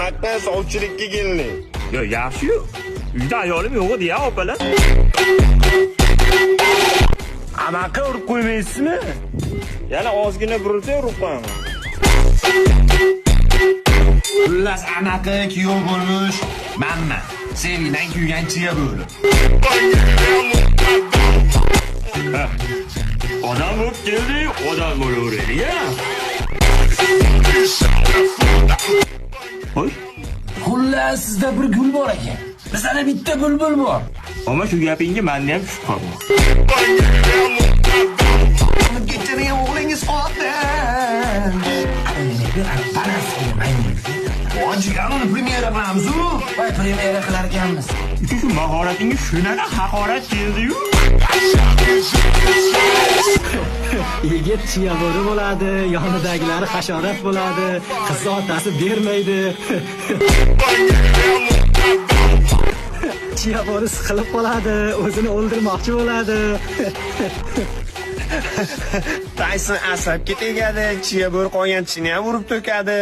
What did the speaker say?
Maktab sovchilikka kelding. Yo, yaxshi-yu. Uyda ayolim yo'q edi ya, opalar. Anaqa urib qo'ymaysizmi? Yana ozgina burilsa urib qo'yaman. Xullas anaqa kuyov bo'lmish manman. Sevgidan kuygan chiya bo'ri. Odam bo'lib keldik, odam bo'laveraylik, ya. Voy, Xullas sizda bir gul bor ekan. Bizda bitta bulbul bor. Ammo shu gapingga menda ham shubha bor. Kechani o'g'lingiz qotil. Jigar uni premyera qilamiz-u. Voy premyera qilar ekanmiz. Uka, shu mahoratingga shunaqa haqorat keldi-yu. Yigit chiya bo'ri bo'ladi, yonidagilari hasharot bo'ladi, qizni otasi bermaydi. Chiya bo'ri siqilib qoladi, o'zini o'ldirmoqchi bo'ladi. Tayson asabga tegadi, chiya bo'ri qolgan tishini ham urib to'kadi.